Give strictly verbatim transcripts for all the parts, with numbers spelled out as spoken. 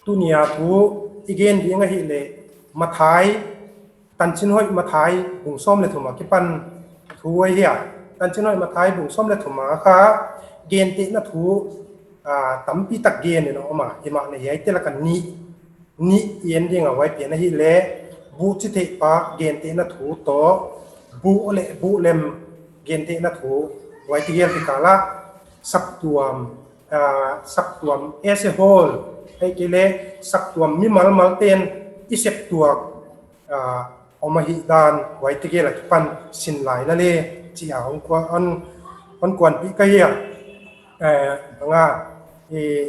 Tuni a thu i gen ding ahihleh Mathai, Tanchinhoih Mathai bung sawm leh thum a kipan thu ahi a. Tanchinhoih Mathai bung sawm leh thum a kha gentehna thu, ah, tampi tak gen in a om a. Himahleh hiaite lak a nih, nih i en ding a, huai pen ahihleh buhchi theihpa gentehna thu toh buh leh buhlem gentehna thu, huaite gel kikal ah saptuam, ah, saptuam as a whole, ahihkeileh saptuam mimal malte'n i sep tuak, ah, om ahihdan, huaite gel a kipan sin lai na le, chi a hon kuan, hon, hon kuanpih ka hi a. Eh, nga, eh,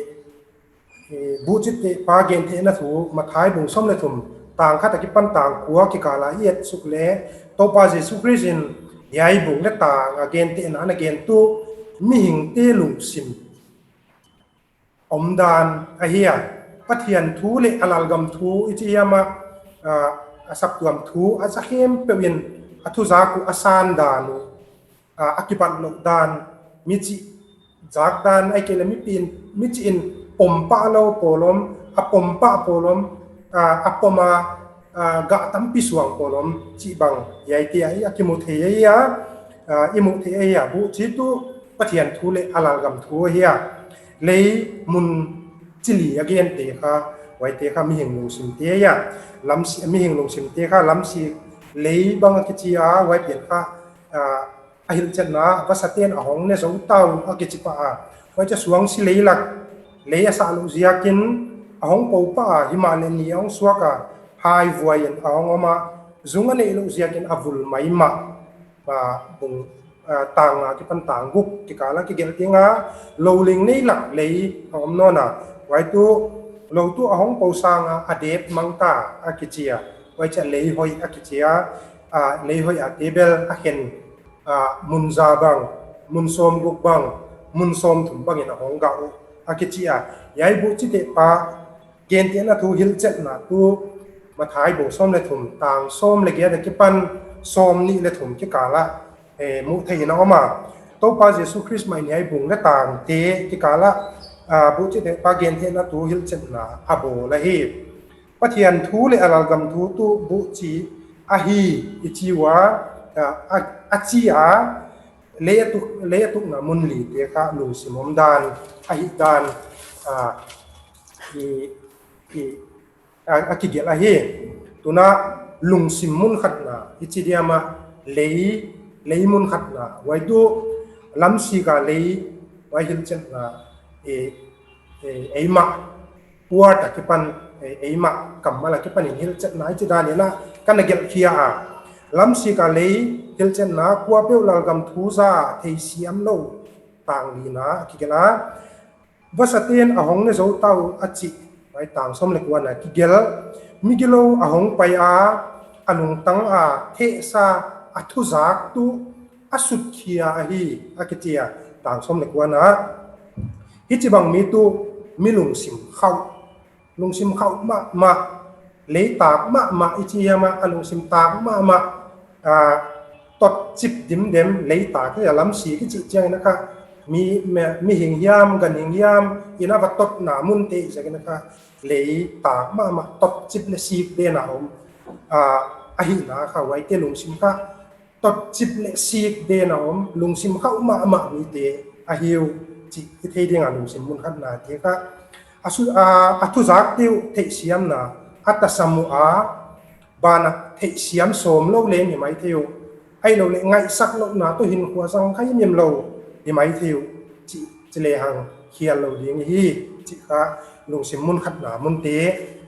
eh, buhchi theihpa gentehna thu, Mathai bung sawm leh thum, tang khat a kipan tang kua kikal a i et suk leh, Toupa Jesu Khrist in hiai bung leh tang a gentehna ana gen tuh mihingte lungsim omdan ahi a. Pathian thu leh a lalgam thu i chi hiam a, ah, a saptuam thu a za khempeuh in a thuzak uh a san dan uh, ah, a kipat louh dan, mi chih zak dan, ahihkeileh mipi in, mi chih in pom pah lou pawl om, a pom pah pawl om, ah, a pom a, ah, gah tampi suang pawl om, chih bang hiaite ah i a kimu thei ahi a, ah, i mu thei ahi a, buhchi tuh Pathian thu leh a lalgam thu ahi a. Lei mun chi li a gente kha, huaite kha mihing lungsimte ahi a. Lamsi, mihing lungsimte kha lamsi lei bang a kichi a, huai pen kha, ah, a hilhchetna, vasate'n a hong ne zou ta uh a kichi pah a. Huaicha suangsi lei lak, lei a sah louh ziakin a hong pou pah a, himahleh ni a hong suak a, hai vuai in a hong om a, zung a neih louh ziakin a vul maimah. Ah, bung, ah, tang nga kipan tang guk kikal a kigelh ding a, lou ling nei lak lei a om nawn a. Huai tuh, lou tuh a hong pou sang a, a dep mang ta a kichi a. Huaicha lei hoih a kichi a, ah, lei hoih a table a khen, ah, mun za bang, mun sawmguk bang, mun sawmthum bang in a hong gah uh a kichi a. Hiai buhchi theihpa gentehna thu hilhchetna tuh Mathai bung sawm leh thum, tang sawm leh giat a kipan sawmnih leh thum kikal ah, eh, muh theih in a om a. Toupa Jesu Khrist mah in hiai bung leh tangte kikal ah, ah, buhchi theihpa gentehna thu hilhchetna a bawl ahi. Pathian thu leh a lalgam thu tuh buhchi ahi i chi ua, ah, a, a chi a, lei a tuk, lei a tukna mun lite kha lungsim omdan, ahihdan, ah, i, i, a, a kigelh ahi. Tuna lungsim mun khatna i chi diam a, lei, lei mun khatna, huai tuh lamsik a lei, huai hilhchetna, e, e, eimah, word a kipan, e, eimah kammal a kipan in hilhchetna i chi dan in a, ka na gelh khia a. Lamsik a lei hilhchetna, kuapeuh lalgam thu za theisiam lou tang lina a kigelh a. Vasate'n a hong ne zou ta uh a chih, huai tang sawm leh kuana kigelh. Migilou a hong pai a, a lungtang a thehsa a thuzak tuh a sut khia ahi a kichi a, tang sawm leh kuana. Hichibang mi tuh mi lungsim khauh, lungsim khauh mahmah, lei tak mahmah i chi hiam a, a lungsim tak mahmah, ah, tot chip dimdem, lei tak hi a, lamsik i chih chiang in a kha, mi, mi, mihing hiam, ganhing hiam, in a va totna munte i chi chiang in a kha, lei tak mahmah, tot chip leh sik den a om, ah, ahihna kha, huaite lungsim kha, tot chip leh sik den a om, lungsim khauh mahmah mite ahi uh chih i thei ding a, lungsim mun khatna te kha. A su-, a, a thuzakte uh theihsiamna, a tasam uh a, banah theihsiam sawm lou leng hi maithei uh. Ahilouleh ngaihsak louhna toh hinkhua zang kha himhim lou hi maithei uh chih, chih lehang khial lou ding hi, chih kha lungsim mun khatna munte,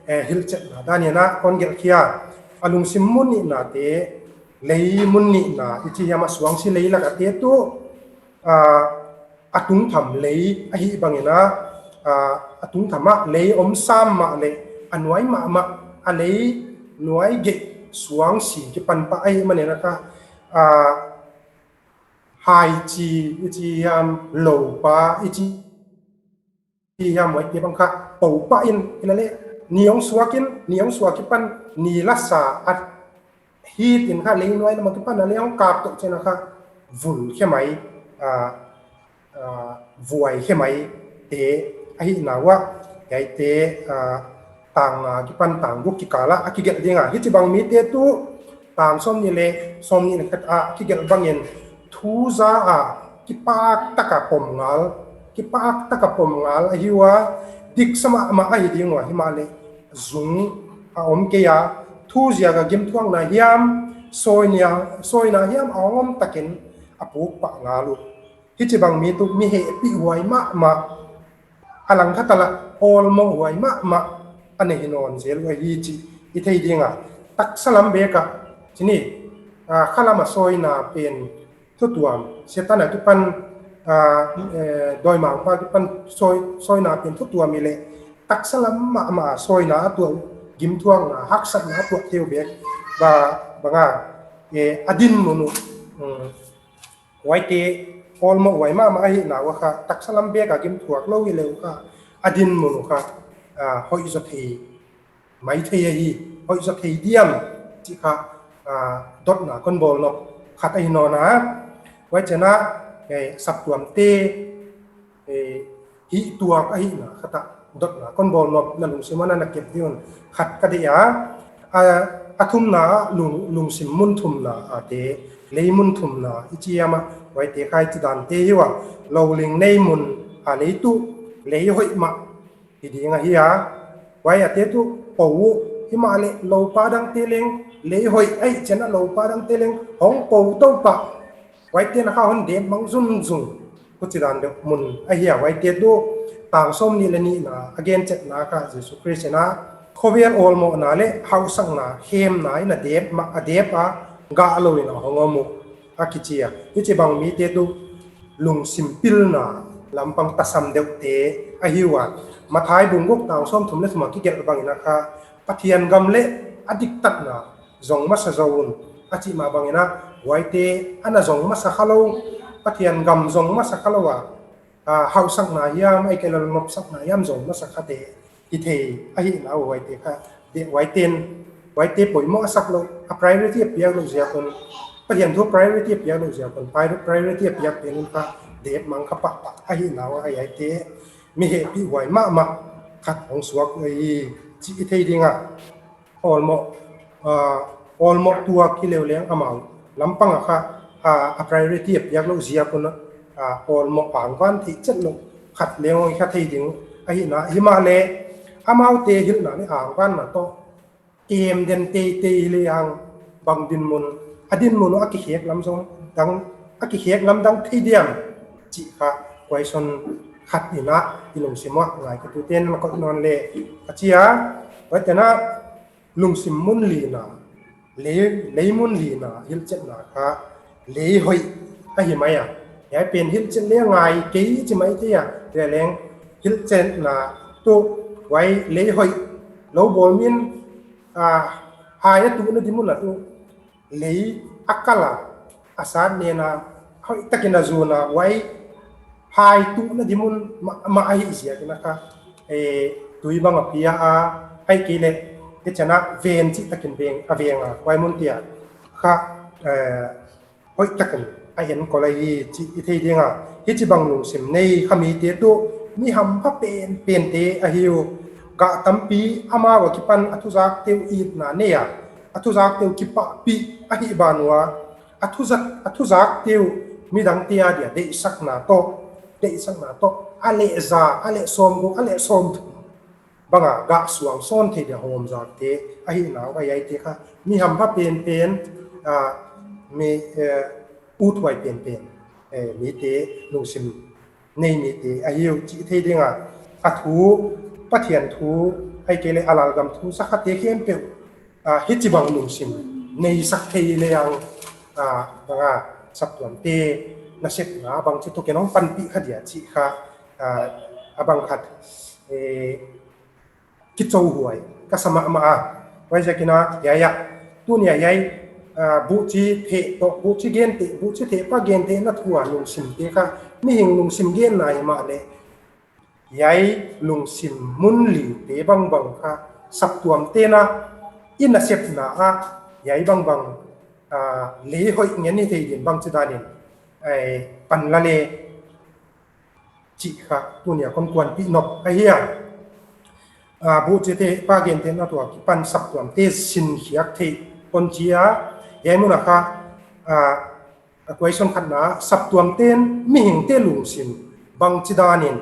eh, hilhchetna dan in a kon gelh khia. A lungsim mun nihnate, lei mun nihna i chi hiam a, suangsi lei lak a te tuh, ah, a tungtham lei ahih bang in a, ah, a tungtham ah lei om sam mahleh a nuai mahmah, a lei nuai geih suangsi kipan pah ahih man in a kha, ah, haichi i chi hiam, loupa i chi hiam, huaite bang kha pou pah in, in a leh, ni hong suak in, ni hong suak kipan, ni la sa a hit in kha, lei nuai lam a kipan a lei hong kap toh chiang in a kha, vul khe mai, ah, ah, vuai khe mai te ahihna uah, hiaite, ah, tang nga kipan tang guk kikal ah a kigelh ding a. Hichibang mite tuh tang sawmnih leh sawmnih leh khat a kigelh bangin thu za a kipak tak a pom ngal, kipak tak a pom ngal ahi ua, dik sa mahmah ahi ding ua, himahleh zung a om kei a, thu ziak a gimthuakna hiam, sawina, sawina hiam a hong om takin a puk pah ngal uh. Hichibang mi tuh mi hehpihhuai mahmah, a langkhat ah lah awlmohhuai mahmah a na hi nawn zel uh ahi chih i thei ding a. Taksa lam bek a, chih ni, ah, khalam a sawina pen thutuam, Setan akipan, ah, eh, dawimangpa akipan sawi, sawina pen thutuam i leh, taksa lam mahmah a sawina a tuah, gimthuakna, haksatna a tuah thei uh bek, ba, bang a, eh, a dinmun uh, um, huaite awlmohhuai mahmah ahihna ua kha, taksa lam bek a gimthuak lou hi leh uh kha, a dinmun uh kha, ah, hoih zaw thei, maithei ahi, hoih zaw thei diam, chih kha, ah, dotna kon bawl nop khat ahi nawn a. Huai chiang a, eh, saptuamte, eh, hihtuak ahihna khat ah dotna kon bawl nop, na lungsim ah na kep ding un khat ka deih a. A, a thumna ah lung, lungsim mun thumna a te, lei mun thumna i chi a mah, huaite kha i chi dan te hi ua, lou ling nei mun a lei tuh, lei hoih mah hi ding ahi a. Huai a te tuh pou uh, himahleh loupa dangte leng, lei hoih ahih chiang a loupa dangte leng hong pou tou pah. Huaite'n a kha hon dep mang zungzung. Huchidan deuh mun ahi a, huaite tuh tang sawmnih leh nihna a gen chetna kha Jesu Khrist in a khovel awlmohna leh hausakna hemna in a dep ma-, a dep a, gah lou in a hong om uh a kichi a. Hichibang mite tuh lungsim pilna lampang tasam deuhte ahi ua. Matthai bung guk tang sawmthum leh thum a kigelh bangin a kha Pathian gam leh a diktatna zong masa zaw un, a chih mah bangin a, huaite ana zong masa kha lou, Pathian gam zong masa kha lou a, ah, hausakna hiam, ahihkeileh nopsakna hiam zong masa khate hi thei ahihna uh huaite kha, de, huaite'n, huaite poimoh a sak lou, a priority a piak lou ziak un, Pathian thu priority a piak lou ziak un, pri-, priority a piak pen un kha, dep mang kha pahpah ahihna uh huaite, mi hehpihhuai mahmah khat hong suak uh ahi chih i thei ding a. Awlmoh, ah, awlmoh tuak hi leu leng amau lampang a kha, ah, a priority a piak lou ziak un, ah, awlmoh angvan thei chet lou khat leng hong hi kha thei ding ahihna, himahleh amaute hilhna leh angvanna toh kem den teitei lehang bang dinmun, a dinmun uh a kikhek lam zong dang, a kikhek lam dang thei diam chih kha question khat in a i lungsim uah ngaikhetute'n na koih nawn leh ka chi a. Huaite'n a lungsim mun lina, lei, lei mun lina hilhchetna kha lei hoih ahi mai a. Hiai pen hilhchet leh ngai kei chi mai thei a, hileh leng hilhchetna tuh huai lei hoih lou bawl min, ah, hai a tuhna di mun a tuh lei a kal a, a sat nen a, hoih takin a zun a, huai hai tuhna di mun mah, mah ahih ziakin a kha, eh, tui bang a pia a, ahihkeileh, hichi'n a ven chih takin veng, a veng a, huai mun te ah kha, eh, hoih takin a enkol ahi chih i thei ding a. Hichibang lungsim nei kha mite tuh mi hampha penpente ahi uh. Gah tampi amau akipan a thuzakte uh itna nei a, a thuzakte uh kipahpih ahih ban ua, a thuzak, a thuzakte uh midangte adia deihsakna toh, deihsakna toh a leh za, a leh sawmguk, a leh sawmthum bang a gah suang sawn thei dia hawm zakte ahihna uh huaite kha mi hampha penpen, ah, mi, eh, uthuai penpen, eh, mite lungsim nei mite ahi uh chih thei ding a. A thu, Pathian thu, ahihkeileh a lalgam thu zakhate khempeuh, ah, hichibang lungsim neisak thei lehang, ah, bang a saptuamte nasepna bangchi tuh ken hong panpih kha dia chih kha, ah, a bang khat, eh, kichouhuai ka sa mahmah a. Huaiziakin a, hiai a, tuni a hiai, ah, buhchi theh toh, buhchi gente, buhchi theh pa gentehna thu a lungsimte kha, mihing lungsim genna himahleh, hiai lungsim mun lite bangbang kha, saptuamte'n a i nasepna ah hiai bangbang, ah, lei hoih ngen hi thei din bangchidan in, eh, pan la leh chih kha tuni a kon kuanpih nop ahi a. ah, buhchite pa gentehna thu akipan saptuamte sinkhiak theih kon chi a, hiai mun ah kha, ah, a question khatna, saptuamte'n mihingte lungsim bangchidan in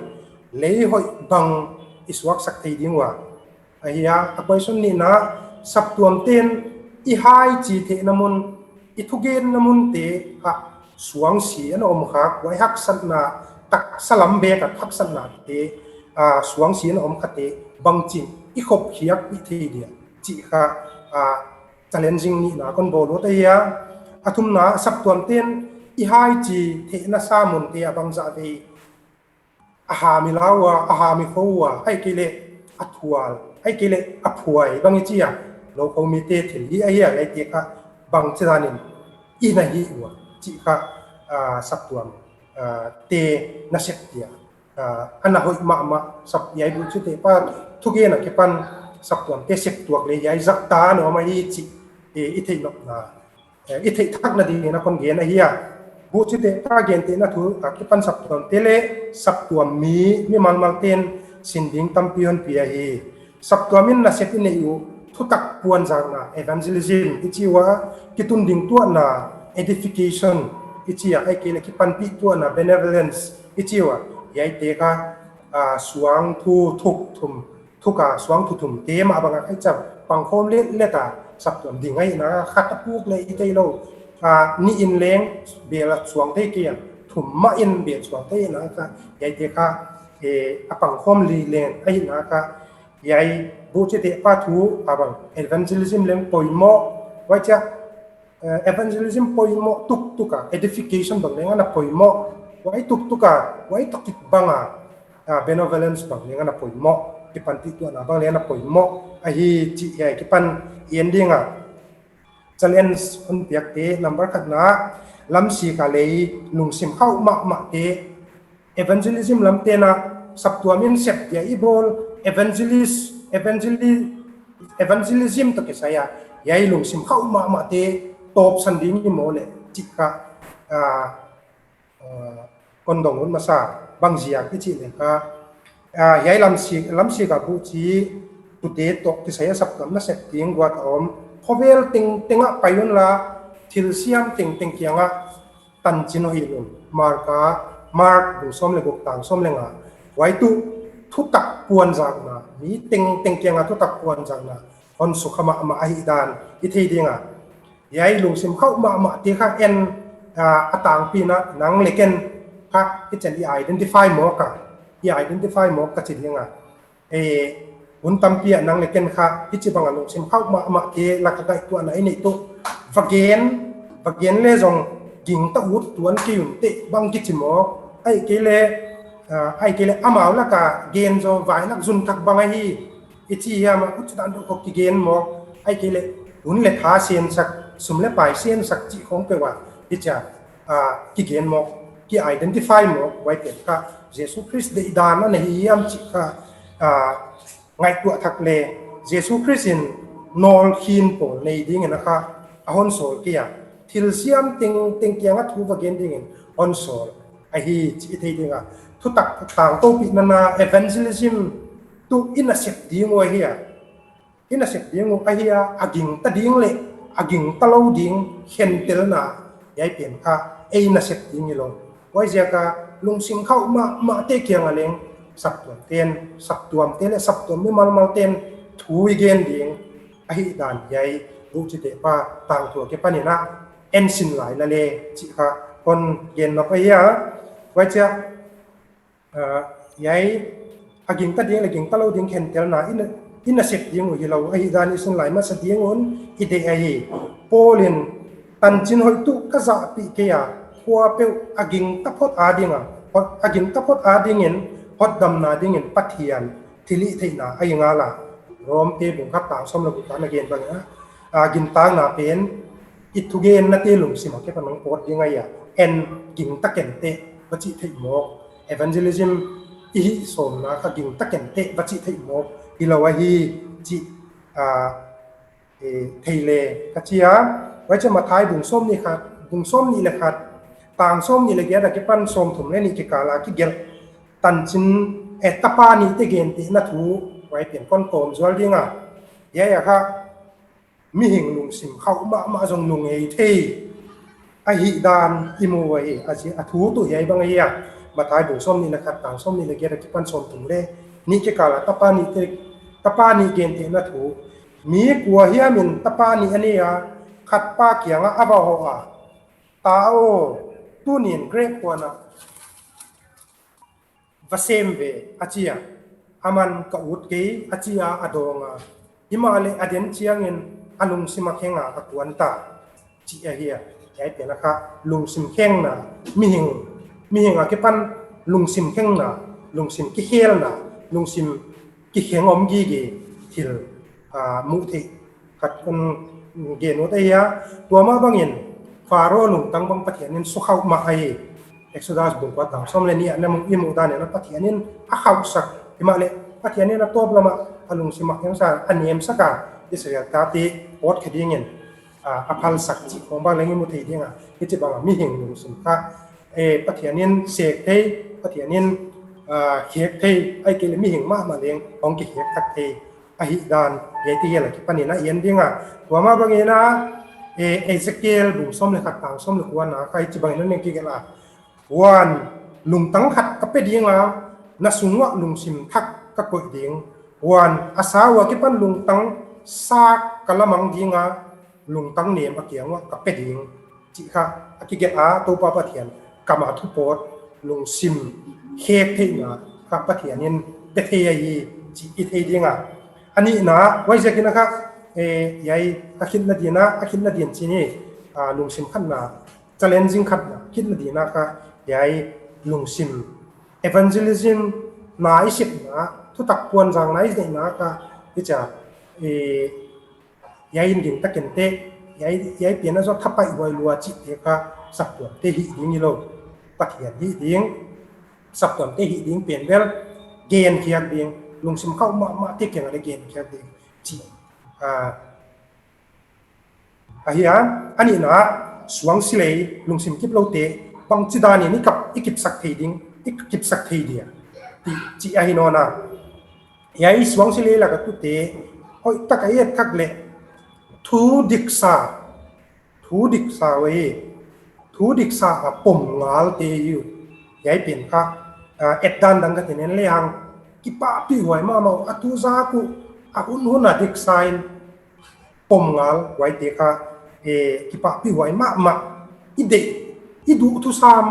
lei hoih bang i suaksak thei ding ua, ahi a. A question nihna, saptuamte'n i hai chi theihna mun, i thugenna munte ah suangsi ana om kha, huai haksatna, taksa lam bek a haksatnate, ah, suangsi ana om khate bangchin i khopkhiak i thei dia chih kha, ah, challenging nihna kon bawl ut ahi a. A thumna, saptuamte'n i hai chi theihna sa munte ah bangzah vei a ham i la ua, a ham i kho ua, ahihkeileh a thual, ahihkeileh a phuai bang i chi a, lou kho mite thil hi ahi a, hiaite kha bangchidan in i na hi ua chih kha, ah, saptuam, ah, te nasep dia, ah, ana hoih mahmah, sap, hiai buhchite pa thugen akipan saptuamte sep tuak leh hiai zahtak ana om ahi chih, eh, i theih nopna, eh, i theih thakna dingin a kon gen ahi a. Buhchite pa gentehna thu akipan saptuamte leh saptuam mi, mimal malte'n sin ding tampi hon pia hi. Saptuam in nasep i neih uh, thutak puanzakna, evangelism i chi ua, kitunding tuahna, edification i chi a, ahihkeileh kipanpih tuahna, benevolence i chi ua, hiaite kha, ah, suang thu thuk thum, thuk a suang thu thumte mah bang a kha i chap pangkhawm letlet a saptuam ding ahihna kha, khat a puk leh i theilou, ah, nih in leng bel a suang thei kei a, thum mah in bel suang thei ahihna kha, hiaite kha, eh, a pangkhawm leh leng ahihna kha, hiai buhchite pa thu a bang evangelism leng poimoh, huai chia, eh, evangelism poimoh tuktuk a, edification bang leng ana poimoh, huai tuktuk a, huai toh kibang a, ah, benevolence bang leng ana poimoh, kipanpih tuahna bang leng ana poimoh ahi chih hiai akipan i en ding a. Challenge hon piakte, number khatna, lamsik a lei lungsim khauh mahmahte, evangelism lamte'n a saptuam in sep dia i bawl, evangelist, evangeli-, evangelism toh kisai a, hiai lungsim khauh mahmahte tawpsan ding i maw leh chih kha, ah, ah, kon dong ut masa, bangziak i chih leh kha, ah, hiai lamsik, lamsik a buhchitute toh kisai a saptuam nasep ding guat a om, khovel tengteng ah pai unla, thilsiam tengteng kiang ah tanchin hoih hilh un. Mark a, Mark bung sawm leh guk tang sawm leh nga. Huai tuh thutak puanzakna, mi tengteng kiang a thutak puanzakna hon sukha mahmah ahihdan i thei ding a. Hiai lungsim khauh mahmahte kha en, ah, a tangpi in nang leh ken kha i chan i identify mawk a, i identify mawk ka chi ding a. Eh, hun tampi ah nang leh ken kha hichibang a lungsim khauh mahmahte lak a ngaihtuahna i neih tuh, va gen, va gen leh zong gingta ut tuan kei un teh bang kichi mawk, ahihkeileh, ah, ahihkeileh amau lak a gen zaw vaihawm zun thak bang ahi i chi hiam a, huchidan deuh khawng kigen mawk, ahihkeileh hun leh tha sensak, sum leh pai sensak chih khawng peuh a, hichia, ah, kigen mawk, ki identify mawk, huai pen kha Jesu Khrist deihdan ana hi hiam chih kha, ah, ngaihtuah thak leh Jesu Khrist in nawlkhin pawl nei dingin a kha a hon sawl kei a, thilsiam tengteng kiang a thu va gen dingin hon sawl ahi chih i thei ding a. Thutak tangkoupihna na evangelism tuh i nasep ding uh ahi a, i nasep ding uh ahi a, a gingta ding leh a gingta lou ding khentelna, hiai pen kha ei nasep ding hilou. Huaiziak a lungsim khauh mahmahte kiang a leng saptuamte'n, saptuamte leh saptuam mimal malte'n thu i gen ding ahihdan hiai buhchite pa tangthu akipan in a ensin lai leh leh chih kha kon gen nop ahi a. Huchia, ah, hiai a gingta ding leh gingta lou ding khentelna i na, i nasep ding uh hilou ahihdan i sin lai masa ding un i deih ahi. Paul in tanchin hoih tuh ka zahpih kei a, kuapeuh a gingta phot a ding a, hot, a gingta phot a dingin hotdamna dingin Pathian thilhihtheihna a ngal a. Rom te bung khat tang sawm leh guk ah a gen bang a, ah, gintakna pen i thugennate lungsim a khe pa nang pawt ding ahi a, en gingta ken teh va chih theih mawk, evangelism i hih sawmna kha gingta ken teh va chih theih mawk hilou ahi chih, ah, eh, thei leh ka chi a. Huchia Matthai bung sawmnih khat, bung sawmnih leh khat, tang sawmnih leh giat akipan sawmthum leh nih kikal a kigelh tanchin, eh, tapa nihte gentehna thu Huai pen kon kawm zual ding a. Hiai a kha mihing lungsim khauh mahmah zong nung ei thei ahihdan i mu uhi. A zi-, a thu tuh hiai bang ahi a. Matthai bung sawmnih leh khat tang sawmnih leh giat akipan sawmthum leh nih kikal a tapa nih te, tapa nih gentehna thu. Mi kua hiam in tapa nih a nei a, khat pa kiangah a va hoh a, "Ta aw, tuni'n grep huan ah va sem ve," a chi a. "Aman ka ut kei," a chi a, a dawng a. Himahleh a den chiangin a lungsim a kheng a, a kuan ta, chih ahi a. Hiai pen a kha lungsim khengna, mihing, mihing akipan lungsim khengna, lungsim kikhelna, lungsim kikheng om gige thil, ah, muh theih khat kon gen ut ahi a. Tua mah bangin Pharaoh lungtang bang Pathianin sukhauh mah ahi. Exodus bung kua tang sawm leh nih ah na mu, i muh dan in a Pathianin a khauhsak. Himahleh Pathianin a tawp lam ah a lungsim a khengsak, a nemsak a, Israel tate pawt khe dingin, ah, a phalsak chih khong bang leng i mu thei ding a. Hichibang a mihing lungsim kha, eh, Pathianin sek thei, Pathianin, ah, khek thei, ahihkeileh mihing mahmah leng hong kikhek thak thei ahihdan hiaite hial a kipanin a en ding a. Tua mah bangin a, eh, Ezekiel bung sawm leh khat tang sawm leh kua na kha hichibangin a kigelh a. "Huan lungtang khat ka pe ding a, na sung uah lungsim thak ka koih ding. Huan a sa ua kipan lungtang sak ka lamang ding a, lungtang nem a kiang uah ka pe ding," chih kha a kigelh a, Toupa Pathian kam a thu pawt lungsim khek theihna kha Pathianin pe thei ahi chih i thei ding a. A nihna, huaiziakin a kha, eh, hiai a khitna din a, a khitna din chih ni, ah, lungsim khatna, challenging khatna, khitna din a kha hiai lungsim evangelism na i sepna, thutak puanzakna i neihna kha, hichia, eh, hiai in ding takin te, hiai, hiai pen a zong thapaih huai lua chihte kha saptuamte hih ding hilou, Pathian hih ding, saptuamte hih ding pen bel genkhiak ding, lungsim khauh mahmahte kiang ah leng genkhiak ding chih, ah, ahi a. A nihna, suangsi lei, lungsim kiploute bangchidan in i kap, i kipsak thei ding, i kipsak thei dia, chih, chih ahi nawn a. Hiai suangsi lei lak a tute hoihtak a i et thak leh thu diksa, thu diksa uhi, thu diksa a pom ngalte hi uh. Hiai pen kha, ah, et dan dang ka tinen lehang, kipahpih huai mahmah uh, a thu zak uh, a hun hun a diksa in pom ngal huaite kha, eh, kipahpih huai mahmah, i deih, i duh thusam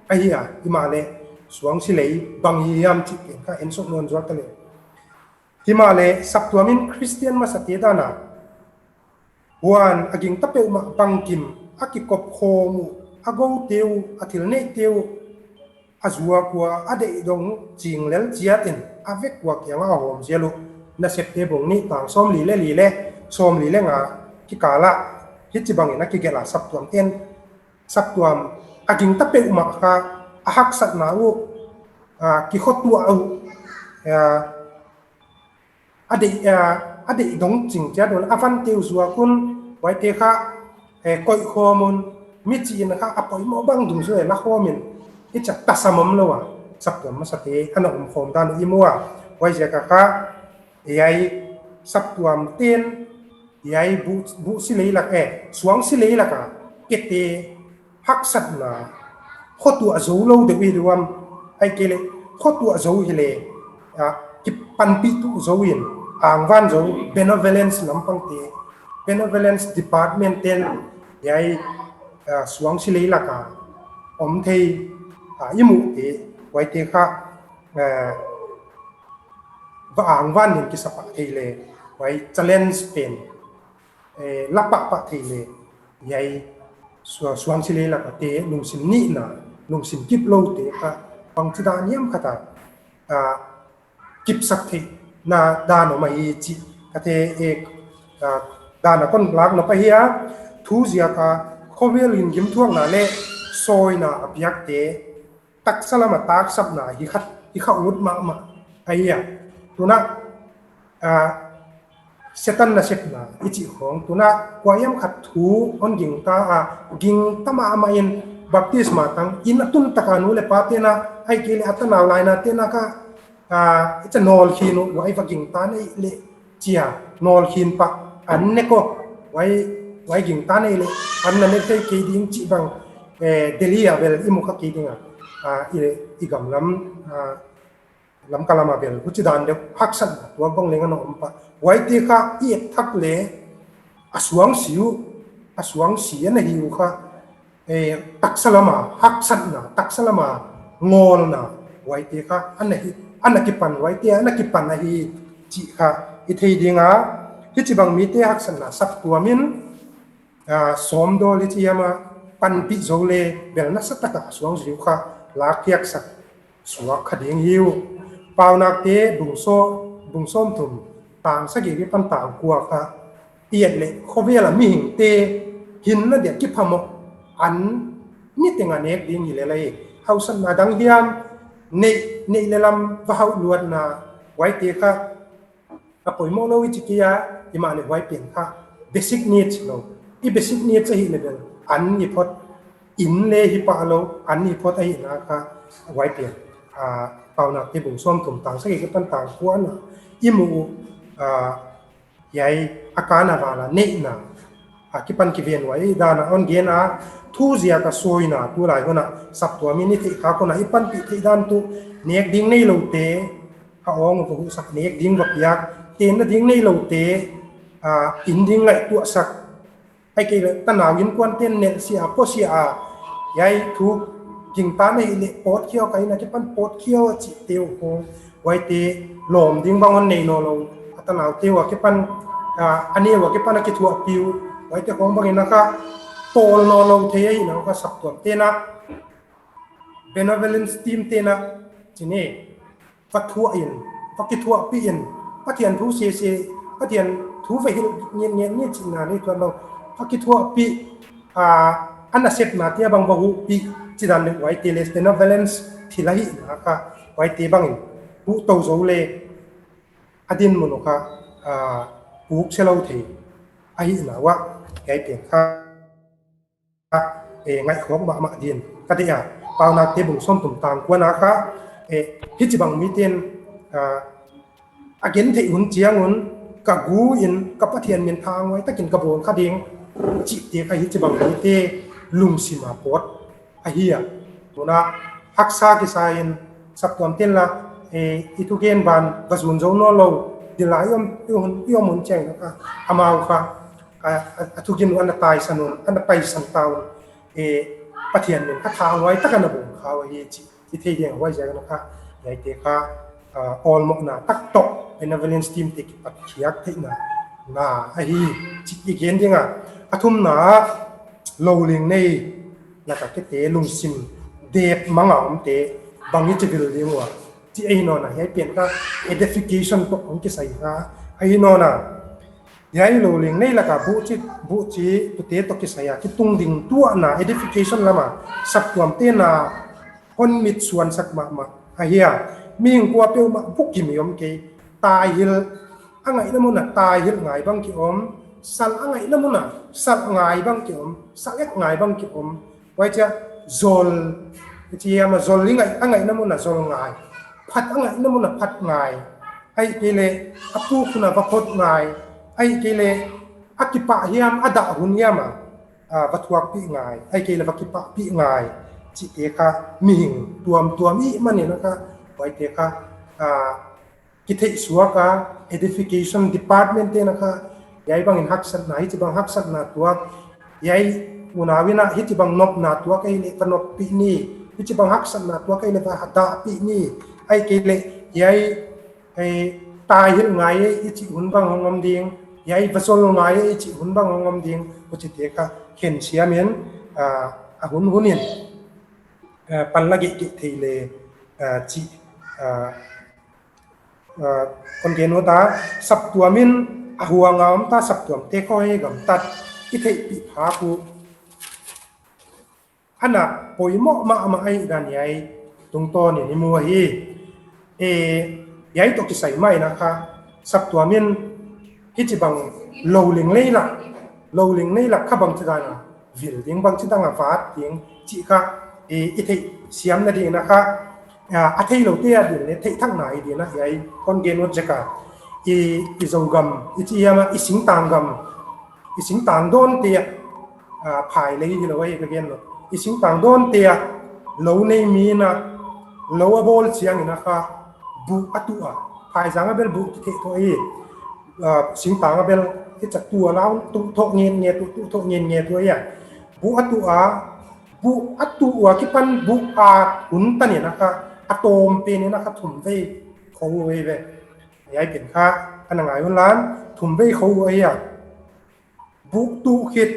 ahi a. Himahleh suangsi lei bang hiam chih pen kha en suk nawn zual ta leh. Himahleh saptuam in Christian masate dan a, huan a gingta peuhmah bangkim a kikop khawm uh, a goute uh, a thil neihte uh, a zuak ua, a deih dong ching lel chiat in a vek ua kiang a hawm zel uh. Nasepte bung nih tang sawmli leh li leh sawmli leh nga kikal ah, hichibangin a kigelh a, saptuamte'n, saptuam a gingta peuhmah kha a haksatna uh, ah, kikhotuah uh, ah, a deih, ah, a deih dong ching chiat un, a vante uh zuak un, huaite kha, eh, koih khawm un, michih in kha a poimoh bang dungzui a la khawm in, hichia tasam omlou a saptuam masate ana om khawm dan uh i mu a. Huaiziak a kha, hiai saptuamte'n, hiai buh, buhsi lei lak, eh, suangsi lei lak a kete haksatna, khotuah zou lou deuh i diam, ahihkeileh khotuah zou hileh, ah, kipanpih tuh zou in, angvan zou, benevolence lampangte, benevolence department te'n hiai, ah, suangsi lei lak a om thei, ah, i muhte, huaite kha, ah, va angvan in kisa pah thei leh, huai challenge pen, eh, la pah pah thei leh, hiai sua-, suangsi lei lak a te lungsim nihna, lungsim kiploute kha bangchidan hiam khat a, ah, kipsak theihna dan om ahi chih ka thei, eh, ah, dan a kon lak nop ahi a. Thu ziak a khovel in gimthuakna leh sawina a piakte, taksa lam a taksapna hi khat, hi kha ut mahmah ahi a. Tuna, ah, Setan nasepna i chih khong, tuna kuahiam khat thu hon gingta a, gingta mahmah in baptisma tang in a tun tak a nu leh pate'n a, ahihkeileh a tanau lainate'n a kha ah, i cha nawl khin uh, huai va gingta nei leh chia, nawl khin pah an ne ko, huai, huai gingta nei leh an na ne thei kei ding chih bang, eh, Delhi a bel i mu kha kei ding a, ah, i, i gam lam, ah, Lamka lam a bel, huchi dan deuh haksatna tuak bang leng ana om pah. Huaite kha i et thak leh, a suang si uh, a suang si ana hi uh kha, eh, taksa lam a haksatna, taksa lam a ngawlna, huaite kha ana hi, ana kipan, huaite ana kipan ahi chih kha i thei ding a, hichibang mite haksatna saptuam in, ah, sawmdawl i chi hiam a panpih zou leh bel nasa tak a suang ziau kha lak khiak sak suak kha ding hi uh. Paunakte bung sawm, bung sawmthum tang sagih apan tang kua kha i et leh khovel a mihingte hinna dia kiphamoh an niteng a nek ding hi lel ahi. Hausakna dang hiam, neih, neih leh lam va hauh luatna, huaite kha a poimoh lou i chi kei a, himahleh huai pen kha basic needs lou. I basic needs ahih leh bel an i phot, inn leh hi pah lou, an i phot ahihna kha huai pen, ah, Paunakte bung sawmthum tang sagih apan tang kua na i mu uh, ah, hiai a kana val a neihna akipan kiven huai dan a hon gen a, thu ziak a sawina tulai hun a saptuam in i theih khak hun a i panpih theih dan tuh nek ding neiloute a awng va huhsak, nek ding va piak, tenna ding neiloute, ah, inn ding ngaihtuahsak, ahihkeileh tanau innkuante'n nelhsia, pawsia, hiai thu gingta nei leh pawtkhiau, ka inn akipan pawtkhiau a chihte uh, huaite lawm ding bang hon nei nawnlou, a tanaute uh akipan, ah, a neu uh akipan a kithuahpih uh, huaite khong bang in a kha tawl nawnlou thei ahihna uh kha saptuamte'n a, benevolence team te'n a, chih ni, va thuah in, va kithuahpih in, Pathian thu sese, Pathian thu va hilh ngiatngiat ni chihna nei tuan lou, va kithuahpih, ah, a nasepnate bang va huhpih, chih dan leh huaite leh benevolence thil ahihna kha, huaite bang in huh tou zou leh a dinmun uh kha, ah, puk se lou thei ahihna uah, hiai pen kha, eh, ngaihkhawk mahmah ding ka deih a. Paunakte bung sawmthum tang kua na kha, eh, hichibang mite'n, ah, a gen theih hun chiang un, ka gu in, ka Pathian min thanghoi takin ka bawl kha ding, chihte kha hichibang mite lungsim a pawt ahi a. Tuna haksa kisa in saptuamte'n la, eh, i thugen ban va zun zou nawnlou, dil lai i om, i om, i om hun chiang in kha, amau kha, a, a, a thugin uh ana taisan un, ana paisan ta un, eh, Pathian min kha thanghoi tak ana bawl kha uh ahi chih i thei ding a, huaiziak in kha, hiaite kha, ah, awlmohna tak toh benevolence team te kipat khiak theihna na ahi chih i gen ding a. A thumna, lou ling nei laka kite lungsim dep mang a omte bang i chi vil ding ua, chih ahi nawn a, hiai pen kha edification toh hong kisai kha ahi nawn a. Hiai lou ling nei laka buhchi, buhchi tute toh kisai a kitungding tuahna, edification lam a saptuamte'n a hon mitsuansak mahmah ahi a. Mihing kuapeuhmah bukim i om kei. Taihilh a ngaihna mun a taihilh ngai bang ki om, salh a ngaihna mun a salh ngai bang ki om, salh ek ngai bang ki om. Huaichia zol, i chi hiam a zol i ngaih, a ngaihna mun a zol ngai. Phat a ngaihna mun a phat ngai. Ahihkeileh a puk hun a va phot ngai. Ahihkeileh a kipah hiam, a dah hun hiam a, ah, va thuakpih ngai. Ahihkeileh va kipahpih ngai. Chihte kha mihing tuamtuam i hihman in kha, huaite kha, ah, kitheihsuak a, edification department te'n kha, hiai bang in haksatna, hichibang haksatna tuak, hiai unau in hichibang nopna tuak ahihleh va noppih ni, hichibang haksatna tuak ahihleh va dahpih ni, ahihkeileh hiai, eh, taihilh ngai e i chih hun bang hong om ding, hiai va zol ngai e i chih hun bang hong om ding, huchite kha khensiam in, ah, a hunhun in, ah, panla geihgeih thei leh, ah, chih, ah, ah, kon gen uh ta, saptuam in a huang a om ta, saptuamte khawng hi gamtat i theihpih phak uh. Ana poimoh mahmah ahihdan hiai tungtawn in i mu ahi. Eh, hiai toh kisai mah in kha, saptuam in hichibang lou ling nei lak, lou ling nei lak kha bangchidan a vil ding, bangchidan a vat ding chih kha, eh, i theihsiamna ding in kha, a, a theilou te a din le theih thak nai din a, hiai kon gen ut zek a, i, i Zogam i chi hiam a, i singtang gam, i singtang dawn te a, a, phai lei hilou ahi ka gen lou. I singtang dawn te a, lou nei mi in a, lou a bawl chiang in a kha, buh a tuh a, phaizang a bel buh kitheh tuh hi, a, singtang a bel i chak tuh a lau, tuh thoh ngen nge tuh, tuh thoh ngen nge tuh hi a. Buh a tuh a, buh a tuh ua kipan buh a hun tan in a kha, a tawm pen in a kha thumvei khou uh ahi ve. Hiai pen kha, ana ngai un lan, thumvei khou uh ahi a. Buh tuh khit,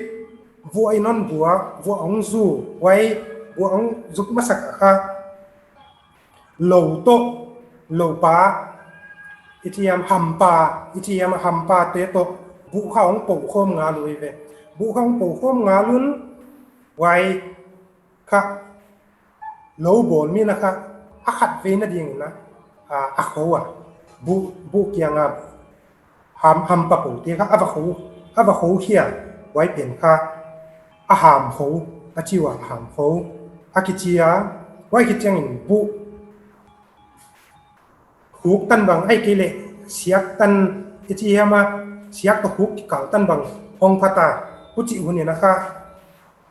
vuah in hon buak, vuah hong zu, huai, vuah hong zuk masak a kha, lou toh, loupa, i chi hiam hampa, i chi hiam hampa te toh, buh kha hong pou khawm ngal uh ahi ve. Buh kha hong pou khawm ngal un, huai kha, lou bawl mi in a kha, a khatvei na ding in a, a, a khou a, buh, buh kiang a, ham, hampa pou te kha, a va khou, a va khou khia, huai pen kha, a ham khou, a chi ua, a ham khou, a kichi a, huai kichiang in buh, huk tan bang, ahihkeileh, siak tan, i chi hiam a, siak toh huk kikal tan bang, hong phat a, huchi hun in a kha,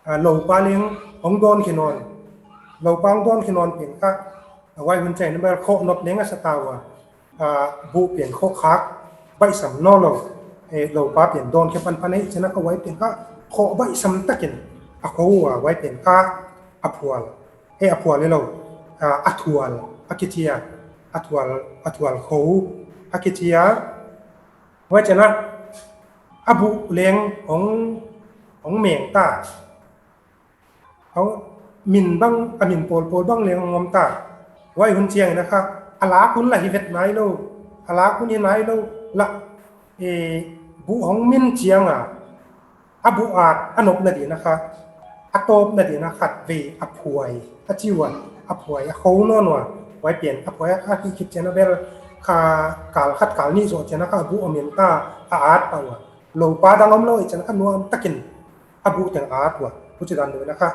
a, loupa leng hong dawn khe nawn. Loupa hong dawn khe nawn pen kha, a, huai hun chiang in a bel khoh nop leng a sa ta ua. A, buh pen khoh khak, baihsam nawnlou. E, loupa pen dawn khe panpan hi, chin a kha huai pen kha, khoh baihsam tak in, a khou ua, huai pen kha, a phual. E, a phual hilou. A, a thual, a kichi a. A thual, a thual khou, a kichi a. Huai chin a, a buh leng hong, hong meng ta. Hong min bang, a min pawlpawl bang leng hong om ta. Huai hun chiang in a kha, a lak hun lah hi vet nailou. A lak hun hi nailou lah, e, buh hong min chiang a, a buh at, a nopna din a kha, a tawpna din a khatvei, a phuai, a chi ua, a phuai, a khou nawn ua, huai pen, a phuai, a khih khit chin a bel, kha, kal khat kal nih zoh chin a kha, buh a min ta, a at pah ua. Loupa dang omlou, i chin a kha nuam tak in, a buh teng at ua, huchi dan deuh in a kha,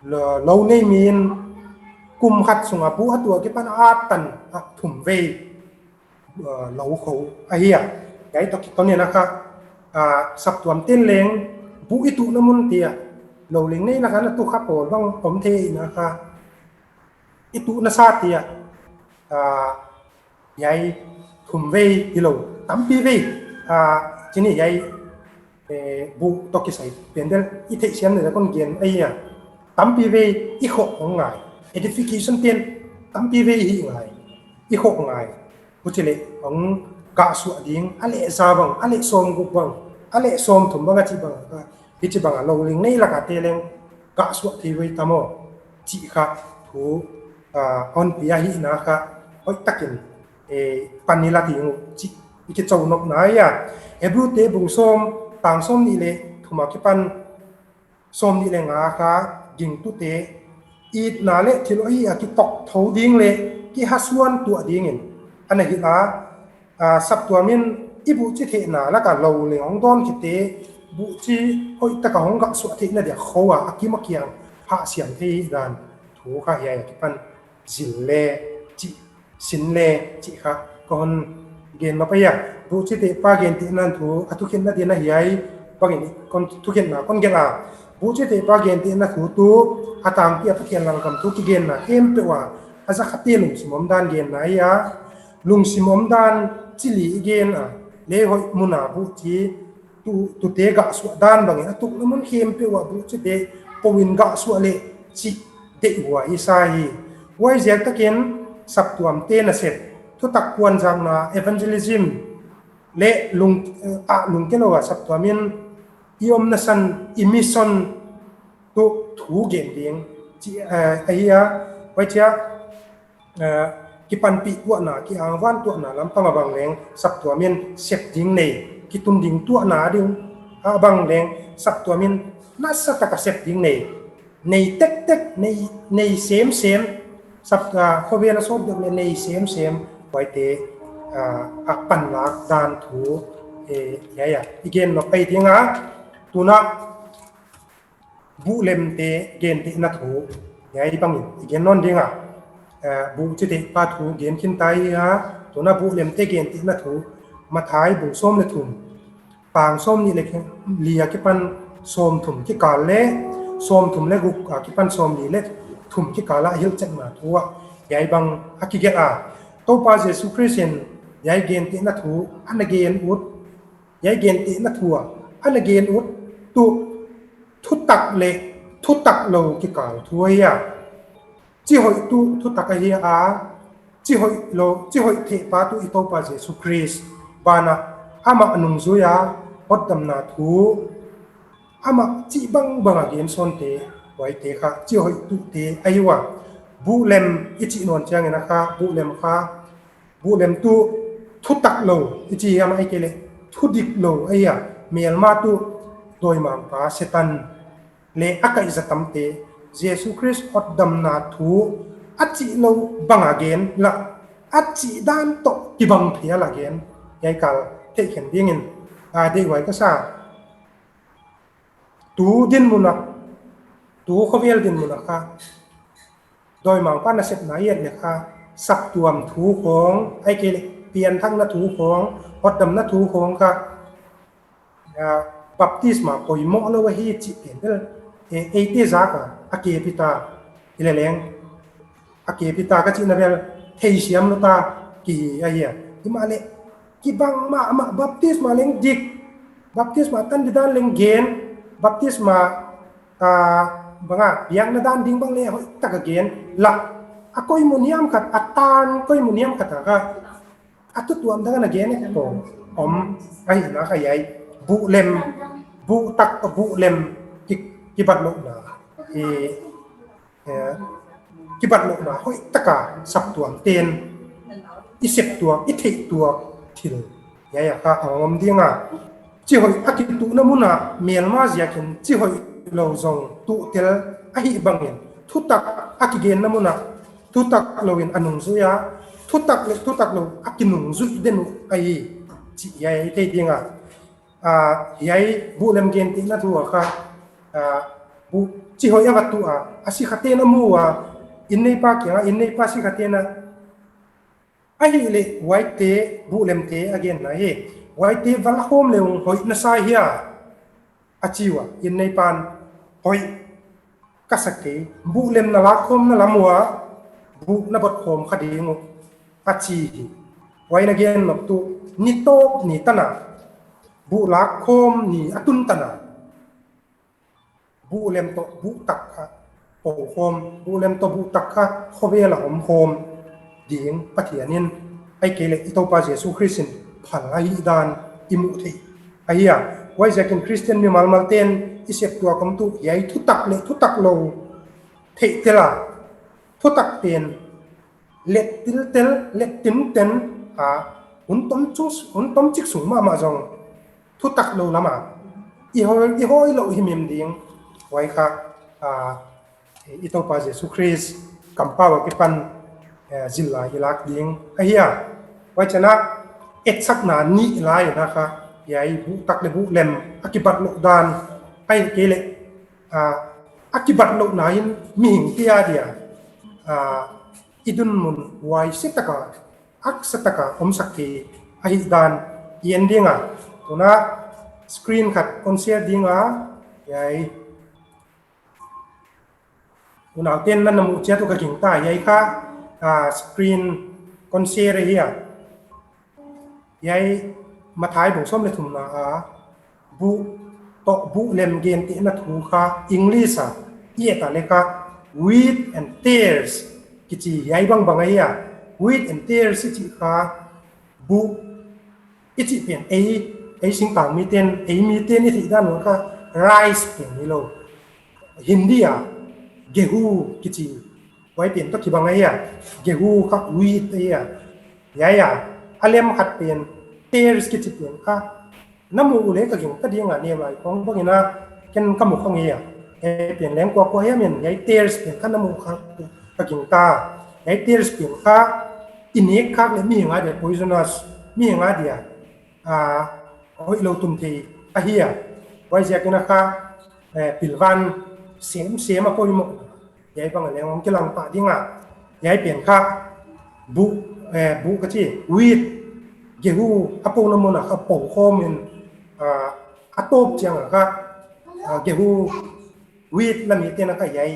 lou, lou nei mi in, kum khat sung a buh a tuh a kipan a at tan, a thumvei, a, lou khou ahi a. Hiai toh kiton in a kha, a, saptuam ten leng, buh i tuhna mun te a, lou leng nei lak a na tuh kha pawl bang om thei in a kha, i tuhna sa te a, a, hiai thumvei hilou, tampi vei, a, chini hiai, e, buh toh kisai pen bel, i theihsiam leh kon gen ahi a. Tampi vei, i khoh hong ngai. Edification ten, tampi vei hih ngai. I khoh ngai. Huchi leh, hong gah suah ding, a leh za bang, a leh sawmguk bang, a leh sawmthum bang a chi bang, a, hichi bang a lou leng nei lak a te leng, gah suah thei ve ta maw. Chih kha, thu, a, hon pia hi in a kha, hoih tak in, e, pan i la ding uh, chih, i kichou nop na ahi a. Hebru te bung sawm, tang sawmnih leh thum a kipan, sawmnih leh nga kha, gingtute, itna leh thil hoih a kitok thou ding leh, kihasuan tuah ding in, ana hilh a, a, saptuam in, i buhchi theihna lak a lou leng hong dawn khit te, buhchi hoih tak a hong gah suah theihna dia khou a, a kim a kiang, hahsiam thei dan, thu kha hiai a kipan, zil le, chih, sin le, chih kha, kon gen nop ahi a. Buhchitehpa gentehna thu, a thukhenna din a hiai, bang in kon thukhenna, kon gen a. Buhchitehpa gentehna thu tuh, a tangpi a Pathian lalgam thu kigenna, khempeuh a, a zakhate lungsim omdan genna ahi a. Lungsim omdan chi li i gen a, lei hoih mun a buhchi, tu, tute gah suah dan bang in, a tukna mun khempeuh a buhchite, pou in gah suah leh, chih deih huai i sa hi. Huaiziak tak in saptuam te nasep, thutak puanzakna evangelism, leh lung, eh, a lungke lou a saptuam in, i omna san, i mission, tuh thu gen ding, chih, eh, ahi a, huai chia, eh, kipanpih tuahna, kiangvan tuahna lampang a bang leng, saptuam in sep ding nei, kitunding tuahna ding, a bang leng, saptuam in nasa tak a sep ding nei, nei tektek, nei, nei semsem, sap, ah, khovel a sawt deuh leh nei semsem, huaite, ah, a panlak dan thu, eh, hiai a, i gen nop ahi ding a, tuna, buhlemte gentehna thu, hiai bang in, i gen nawn ding a. eh, buh chithehpa thu gen khin ta hi a, tuna buhlemte gentehna thu, Mathai bung sawm leh thum, tang sawmnih leh li akipan sawmthum kikal leh, sawmthum leh guk akipan sawmli leh thum kikal a hilhchetna thu ah, hiai bang a kigelh a. Toupa Jesu Khrist in hiai gentehna thu ana gen ut, hiai gentehna thu ah ana gen ut tuh thutak leh thutak lou kikal thu ahi a. Chi hoih tuh thutak ahi a, chi hoih lou, chi hoih thehpa tuh i Toupa Jesu Khrist. Banah amah nungzui a hotdamna thu, amah chih bangbang a gen sawnte, huaite kha chi hoih tuhte ahi ua. Buhlem i chih nawn chiangin a kha, buhlem kha, buhlem tuh thutak lou i chi hiam, ahihkeileh thudik lou ahi a, melma tuh dawimangpa Setan leh a kaihzatamte, Jesu Khrist hotdamna thu a chih lou bang a gen lah, a chih dan toh kibang phial a gen, hiai kal theih khen dingin, a, deihhuai ka sa. Tu dinmun ah, tu khovel dinmun ah kha, dawimangpa nasepna i et leh kha, saptuam thu khawng, ahihkeileh pianthakna thu khawng, hotdamna thu khawng kha, ah, baptisma poimoh lou ahi chih pen bel, eh, eite zak a, a kep hita, i leh leng, a kep hita ka chihna bel, theisiam lou ta, kihi ahi a. Himahleh, kibang mahmah, baptisma leng dik, baptisma tan didan leng gen, baptisma, ah, bang a, biakna dan ding bang leh hoihtak a gen, lah, a koi mun hiam khat, a tan koi mun hiam khat a kha, a tutuam dang a na gen e ko, om, ahihna kha hiai, buhlem, buh tak toh buhlem, ki, kibatlouhna, eh, eh, kibatlouhna hoihtak a saptuamte'n i septuak, i theihtuak thil, hiai a kha a om ding a. Chi hoih a kituhna mun ah melma ziakin chi hoih lou zong tuh tel ahih bangin, thutak a kigenna mun ah thutak lou in a nungzui a, thutak leh thutak lou a kinungzui den uh ahi, chih hiai i thei ding a. Ah, hiai buhlem gentehna thu ah kha, ah, buh chi hoih a va tuh a, a sikhate'n a mu a, innneipa kiang a, innneipa sikhate'n a, ahihleh huaite buhlemte a genna hi, huaite va lakhawm leh hoih na sa hia, a chi ua, innneipa'n hoih ka sa kei, buhlem na lakhawmna lam uah, buh na botkhawm kha ding uh, a chi hi. Huai na gen nop tuh, ni tawp ni tan a, buh lakhawm ni a tun tan a, buhlem toh buh tak kha, pokhawm, buhlem toh buh tak kha, khovel a omkhawm ding Pathian in, ahihkeileh i Toupa Jesu Khrist in phal ahihdan i muh theih ahi a. Huaiziakin Khristian mimal malte'n i septuak om tuh hiai thutak leh thutak lou theih tel a, thutak pen let tiltel, let tinten a, hun tom chung, hun tomchik sung mahmah zong thutak lou lam a i hoih, i hoih lou himhim ding, huai kha, a, i Toupa Jesu Khrist kampau akipan, eh, zil lai i lak ding ahi a. Huai chiang a etsakna nih lai in a kha, hiai buh tak leh buh lem a kibatlouh dan, ahihkeileh, a, a kibatlouhna in mihingte adia, a, i dinmun huaise tak a, haksa tak a omsak thei ahihdan i en ding a. Tuna screen khat kon share ding a, hiai unaute'n na na muh chiat uh ka gingta, hiai kha, ah, screen kon share ahi a. Hiai Mathai bung sawm leh thumna a, buh toh buhlem gentehna thu kha English a i et a leh kha wheat and tares kichi hiai bangbang ahi a. Wheat and tares i chih kha buh i chih pen ei, ei singtang mite'n, ei mite'n i theih dan uah kha rice pen hilou. Hindi a gehu kichi, huai pen toh kibang ahi a. Gehu kha wheat ahi a. Hiai a, a lem khat pen tares kichi pen kha na muh uleh ka gingta ding a, nem lai khong bang in a ken ka mu kha ngei a. Hiai pen leng kua kua hiam in, hiai tares pen kha na muh kha ka gingta. Hiai tares pen kha i nek khak leh mihing adia poisonous, mihing adia, a, hoihlou tum thei ahi a. Huaiziakin a kha, eh, pilvan semsem a poimoh. Hiai bang a leng hong kilang pah ding a. Hiai pen kha buh, eh, buh ka chi, wheat, gehu a pouna mun a kha pou khawm in, ah, a tawp chiang a kha, ah, gehu, wheat lam hi te na kha hiai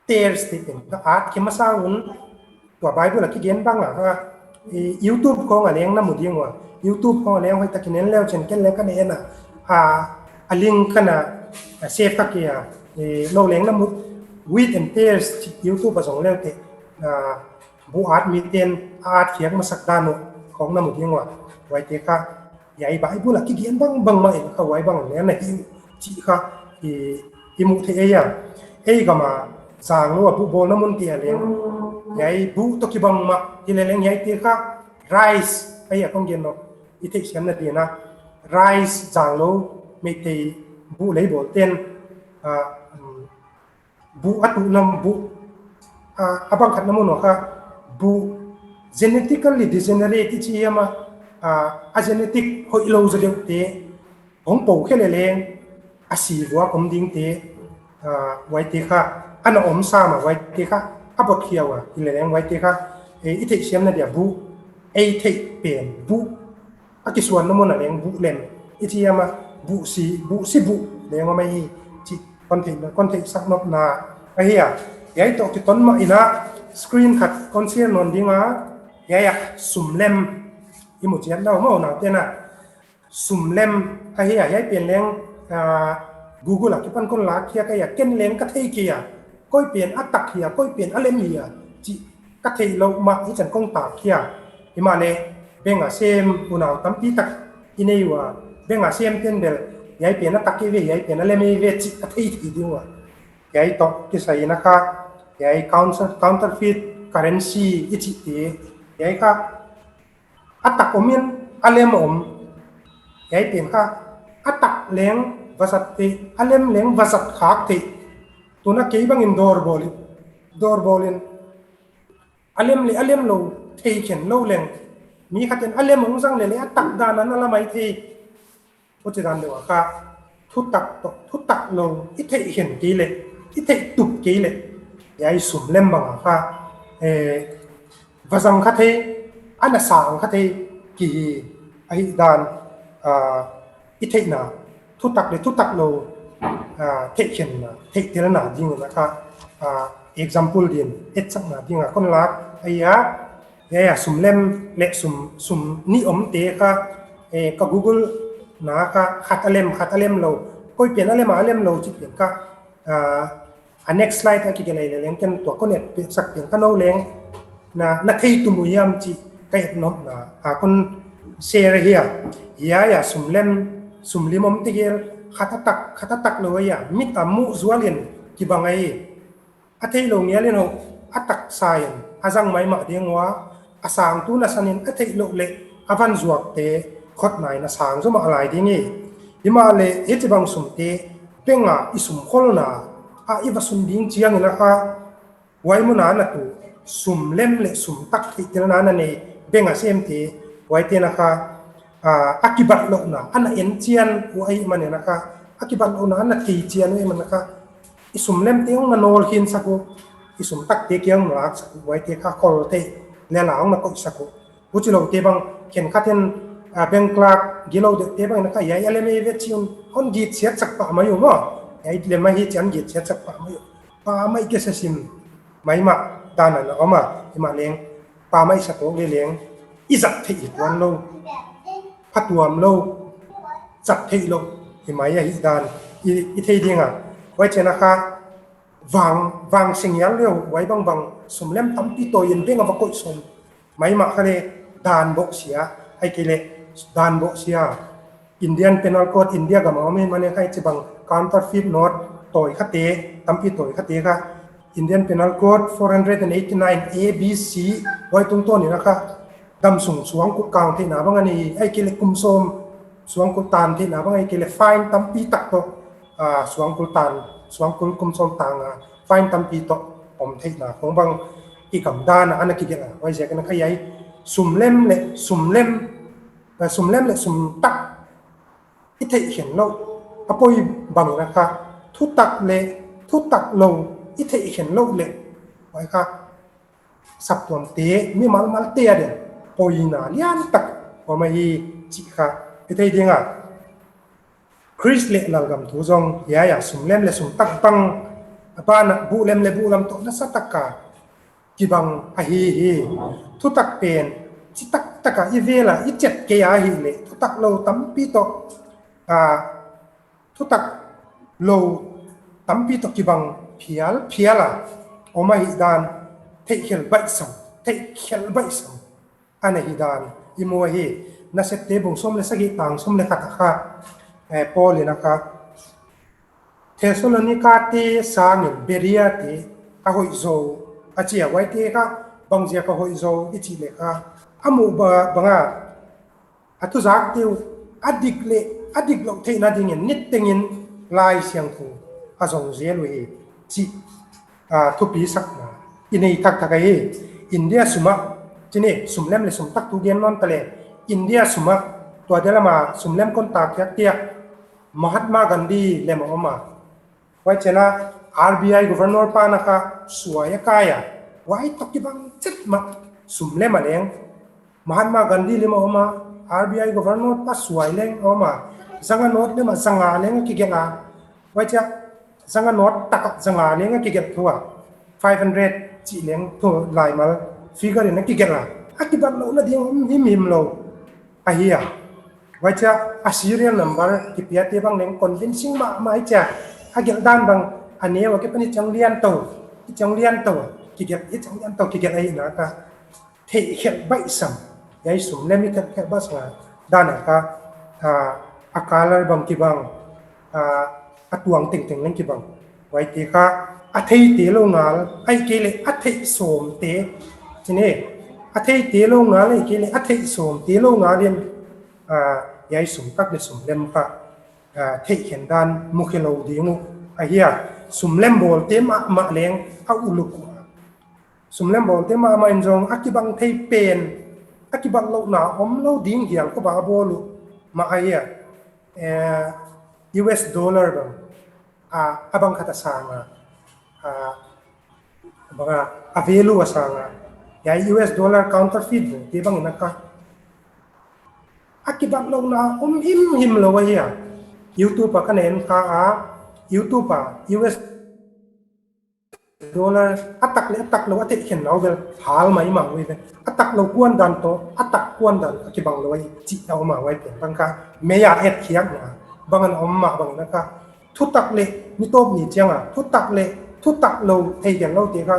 tares te pen kha at khe masa un, tua Bible a kigen bang a kha, eh, YouTube khong a leng na mu ding ua. YouTube khong a leng hoihtak in en leu chin ken leng ka na en a, a, a link ka na, a, save ka kei a, eh, nou leng na mu, wheat and tares chi YouTube a zong leu te, ah, buh at mi ten a at khiak masak dan uh khong na mu ding ua. Huaite kha, hiai Bible a kigen bangbang mah in kha huai bang leng na hi uh chih kha i, i mu thei ei a. Ei gam a zanglou a buh bawlna mun te a leng, hiai buh toh kibang mah hi leleng hiaite kha rice ahi a, kong gen nop i theihsiamna di'n a, rice zanglou Meitei buh lei bawl ten, ah, um, buh a tuh lam buh, ah, a bang khat na mun uh kha buh genetically degenerate i chi hiam a, ah, a genetic hoihlou zaw deuh te hong pou khe leleng a si vua kom ding te, ah, huaite kha, ana om sam a huaite kha a bot khia ua, hi leleng huaite kha, eh, i theihsiamna dia buh, ei theih pen buh a kisuanna mun a leng buh lem i chi hiam a, buh si, buh si buh leng om ei hi chih kon theih, kon theihsak nopna ahi a. Hiai toh kiton mah in a screen khat kon share nawn ding a, hiai a sum lem i mu chiat na uh maw, unaute na. Sum lem ahi a, hiai pen leng, ah, Google a kipan kon lak khia ka hi a, ken leng ka thei kei a, koi pen a tak hia, koi pen a lem hia chih ka theihlouh mah hi chan kong tak khia. Himahleh bank a sem unau tampi tak i nei ua, bank a sem ten bel hiai pen a tak ei ve, hiai pen a lem ei ve chih a thei thei ding ua. Hiai toh kisai in a kha, hiai counter-, counterfeit currency i chih te, hiai kha a tak om in a lem om. Hiai pen kha a tak leng va zat theih, a lem leng va zat khak theih. Tuna kei bang in dawr bawl in, dawr bawl in a lem leh a lem lou thei khen lou leng, mi khat in a lem hong zang leh leh a tak dan a na la mai thei. Huchi dan deuh a kha thutak toh thutak lou i theih khen kei leh, i theih tup kei leh, hiai sum lem bang a kha, eh, va zang kha thei, ana sang kha thei kihi ahihdan, ah, i theihna thutak leh thutak lou, ah, theihkhenna, theihtelna ding in a kha, ah, example di'n etsakna ding a kon lak ahi a. Hiai a sum lem leh sum, sum nih om te kha, eh, ka Google na kha khat a lem, khat a lem lou, koi pen a lem a, a lem lou chih pen kha, ah, a next slide a kigelh leleng ken tua kon et sak pen kha nou leng na, na thei tum uh hiam chih ka et nopna a kon share hi a. Hiai a sum lem, sum lim om te gel, khat a tak, khat a tak lou ahi a, mit a muh zual in kibang ahi. A theilou ngial in uh, a taksa in a zang maimah ding ua, a sangtu nasan in a theihlouh leh a van zuak te khotna in a sang zaw mah lai ding hi. Himahleh hichibang sum te bank a i sum kholna a i va sun ding chiang in a kha, huai mun a na tu sum lem leh sum tak theihtelna na nei bank a sem te, huaite'n a kha, ah, a kibatlouhna ana en chian uh ahihman in a kha, a kibatlouhna ana thei chian uh ahihman a kha, i sum lem te hong na nawl khin sak uh, i sum tak te kia hong lak sak uh, huaite kha khol theih lel a hong na koih sak uh. Huchilou te bang khenkhat in, ah, bank clerk gilou deuh te bang in a kha, hiai a lem ei ve chi un hon gitsiat sak pah mai uh maw. Hiai lem ahi chi'n gitsiat sak pah mai uh. Pah mai kei sa sim maimah dan a na om a, himahleng pah mai sa tou leleng i zat theih hi tuan lou, phatuam lou, zat theih lou hi mai ahihdan i, i thei ding a. Huaichi'n a kha vang, vang sing hial leh huai bangbang sum lem tampi tawi in bank a va koih sawm maimah kha leh dan boh sia, ahihkeileh dan boh sia. Indian Penal Code, India gam a om ahihman in kha hichibang counterfeit note tawi kha te, tampi tawi kha te kha Indian Penal Code four hundred and eighty-nine A B C, huai tungtawn in a kha damsung suangkulh kang theihna bang a nei, ahihkeileh kum sawm suangkulh tan theihna bang, ahihkeileh fine tampi tak toh, ah, suangkulh tan, suangkulh kum sawm tang a fine tampi toh om theihna khong bang i gam dan a ana kigelh a, huaiziak in a kha hiai sum lem leh sum lem, ah, sum lem leh sum tak i theih khen louh a poi bang in a kha, thutak leh thutak lou i theih khen louh leh, huai kha saptuamte, mimal malte a ding poina lian tak om ahi chih kha i thei ding a. Khrist leh lalgam thu zong hiai a sum lem leh sum tak bang, a ban ah buh lem leh buh lam toh nasa tak a kibang ahi hi. Thutak pen, chi tak tak a i vel a i chet kei a hih leh, thutak lou tampi toh, a, thutak lou tampi toh kibang phial phial a om ahihdan theihkhelh baihsam, theihkhelh baihsam ana hi dan i mu ahi. Nasepte bung sawm leh sagih tang sawm leh khat a kha, eh, Paul in a kha, Thessalonica te sangin Berea te a hoih zaw a chi a, huaite kha bangziak a hoih zaw i chih leh kha, a muh ba-, bang a, a thuzakte uh a dik leh a diklou theihna dingin nitengin Laisiangthou a zong zel uhi chih, a, thupi sakna i nei thakthak ahi. India sum ah, chi ni, sum lem leh sum tak thu gen nawn ta leh, India sum ah tua dia lam a sum lem kon tak khiak khiak Mahatma Gandhi lem a om a. Huai chiang a R B I Governor pa na kha suai a kai a. Huai toh kibang chet mah sum lem a leng Mahatma Gandhi lem a om a, R B I Governor pa suai leng a om a, zanga note lem a zanga leng a kigelh a. Huai chiang a zanga note tak a zanga leng a kigelh thu a. Five hundred chih leng thu laimal figure in a kigelh a. A kibatlouhna ding om himhim lou ahi a. Huai chiang a serial number kipiate bang leng convincing mahmah ahi chiang a, a gelh dan bang a neu a kipan i chang lian tou, i chang lian tou, kigelh, i chang lian tou, kigelh ahihna kha theihkhelh baihsam. Hiai sum lem i theihkhelh baihsam dan a kha, a, a color bang kibang, a, a tuang tengteng leng kibang. Huaite kha a theite lou ngal, ahihkeileh a theih sawmte, chi ni, a theite lou ngal, ahihkeileh a theih sawmte lou ngal in, a, hiai sum tak leh sum lem kha, a, theihkhen dan mukhe lou ding uh ahi a. Sum lem bawlte mahmah leng a uluk uh a. Sum lem bawlte mahmah in zong a kibang thei pen, a kibatlouhna omlou ding hial khop a a bawl uh mah ahi a. Eh, U S dollar bang, a, a bang khat a sang a, a, bang a, a value a sang a. Hiai U S dollar counterfeit bawlte bang in a kha a kibatlouhna om himhim lou ahi a. YouTube a ka na en kha a, YouTube a U S dollar a tak leh a tak lou a theihkhen nau bel hal mai mah uh ve. A tak lou kuan dan toh a tak kuan dan a kibang lou ahi chih a om a, huai pen bang kha mei a et khiakna bang ana om mah bang in a kha, thutak leh ni tawp ni chiang a thutak leh thutak lou theihkhen loute kha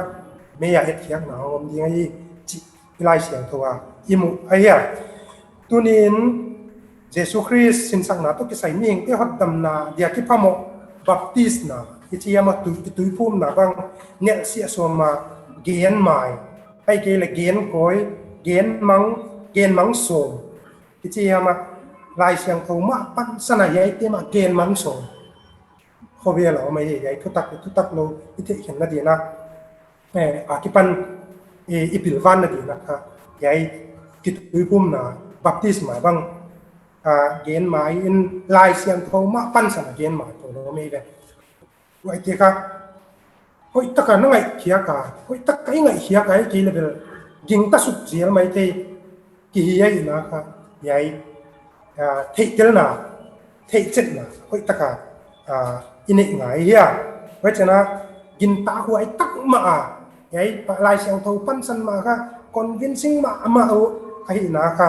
mei a et khiakna om ding ahi chih i Laisiangthou a i mu ahi a. Tuni'n Jesu Khrist sinsakna toh kisai mihingte hotdamna dia kiphamoh baptisma i chi hiam a, tui, tuiphumna bang nelhsiah sawm a gen mai, ahihkeileh gen kawi, gen mang, gen mang sawm i chi hiam a, Laisiangthou mah pansan a hiaite mah gen mang sawm khovel a om ahi. Hiai thutak leh thutak lou i theihkhenna ding a, eh, a kipan, eh, i pilvanna ding a kha, hiai kituiphumna baptisma bang, ah, gen mai in Laisiangthou mah pansan a gen mai poimoh om ahi ve. Huaite kha hoihtak a na ngaihkhiak a, hoihtak a i ngaihkhiak a, ahihkeileh bel gingta suk zel maithei kihi ahihna kha, hiai, ah, theihtelna, theihchetna hoihtak a, ah, i neih ngai hi a. Huai chiang a gingta huai tak mah a, hiai Laisiangthou pansan mah kha convincing mahmah uh ahihna kha,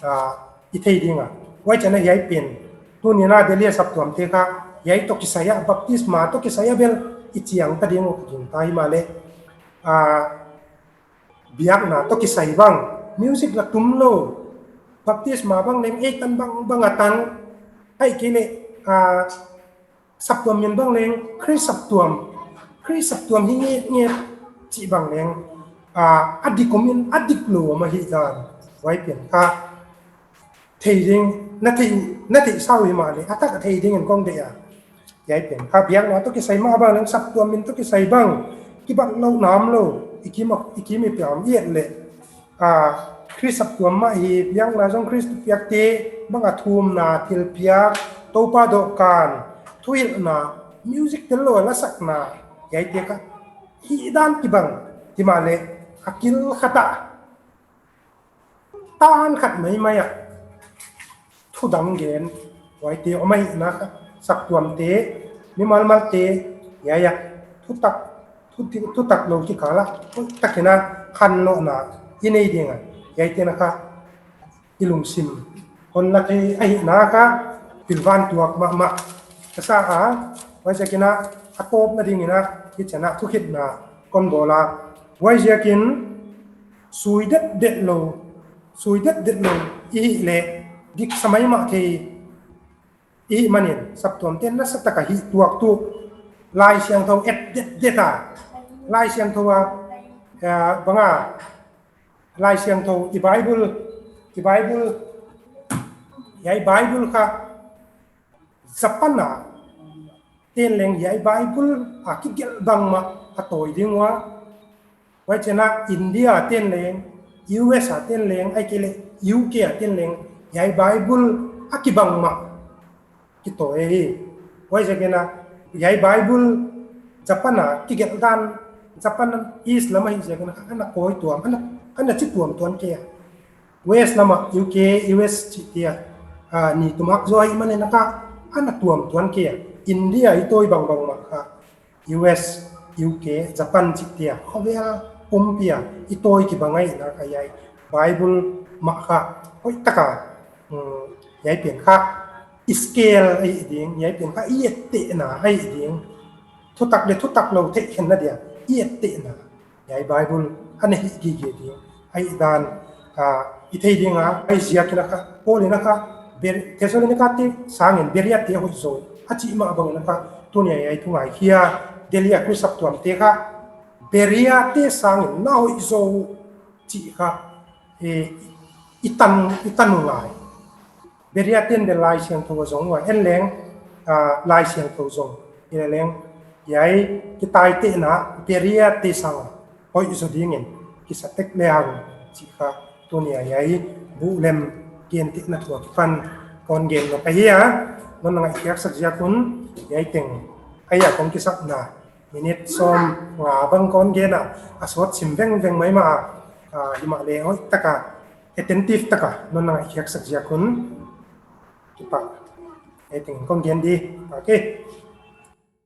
ah, i thei ding a. Huai chiang a hiai pen tuni'n a Delhi a saptuamte kha hiai toh kisai a, baptisma toh kisai a bel i chiang ta ding uh ka gingta, himahleh, ah, biakna toh kisai bang, music la tum lou, baptisma bang leng ei tan bang bang a tan, ahihkeileh, ah, saptuam min bang leng Khrist saptuam, Khrist saptuam hi ngetnget chih bang leng, ah, a dik om in a diklou om ahihdan, huai pen kha thei ding, na thei, na theihsa uh himahleh a tak a thei dingin kong deih a. Hiai pen kha biakna toh kisai mah bang leng saptuam min toh kisai bang kibatlouhna omlou, i kim a, i kim i piam i et leh, ah, Khrist saptuam mah hi, biakna zong Khrist thupiakte bang a thumna, thilpiak, Toupa dohkan, thuhilhna, music tellou a lasakna, hiaite kha hihdan kibang, himahleh a kil khat ah, tan khat maimai ah, thu dang gen, huaite om ahihna kha, saptuamte, mimal malte, hiai ah, thutak, thu ti-, thutak lou kikal ah, hoihtak in a, khanlouhna, i nei ding a, hiaite'n a kha, i lungsim hon la thei ahihna kha pilvang tuak mahmah ka sa a, huaiziakin a, a tawpna dingin a, hichi'n a thukhitna kon bawl a, huaiziakin sui detdet lou, sui detdet lou i hih leh, dik sa maimah thei i hih manin, saptuamte'n nasatak a hih tuaktu, Laisiangthou et detdet a, Laisiangthou a, eh, bang a, Laisiangthou, i Bible, i Bible, hiai Bible kha, Japan a te'n leng hiai Bible a kigelh bangmah a tawi ding ua. Huchi'n a India te'n leng, U S a te'n leng, ahihkeileh U K a te'n leng, hiai Bible a kibang mah kitawi hi. Huaiziakin a, hiai Bible Japan a kigelh dan, Japan East lam ahihziakin a, ana kawi tuam, ana, ana chi tuamtuam kei a. West lam ah U K, U S chihte a, ah, ni tum hak zaw ahihmanin a kha, ana tuamtuam kei a. India i tawi bangbang mah kha, U S, U K, Japan chihte a, khovel pumpi a i tawi kibang ahihna kha hiai Bible mah kha, hoihtak a, um, hiai pen kha, i scale ahi ding, hiai pen kha i ettehna ahi ding, thutak leh thutak lou theihkhenna dia i ettehna, hiai Bible ana hi gige ding ahihdan, ah, i thei ding a, huaiziakin a kha, Paul in a kha, Ber-, Thessalonika te sangin Berea te hoih zaw, a chih mah bangin a kha, tuni a hiai thu ngaikhia, Delhi a khua saptuamte kha, Berea te sangin na hoih zaw chih kha, eh, i tan, i tan ngai. Berea te'n bel Laisiangthou a zong ua, en leng, ah, Laisiangthou zong. Hileleng, hiai kitaitehna Berea te sang hoih zaw dingin kisa tek lehang chih kha tuni a hiai buhlem gentehna thu akipan kon gen nop ahi a, non na ngaihkhiaksak ziak un, hiai teng, hiai a kon kisakna, minute sawmnga bang kon gen a, a sawt sim vengveng maimah a, ah, himahleh hoihtak a, attentive tak a, non na ngaihkhiaksak ziak un, kipak. Hiai teng kon gen di, okay.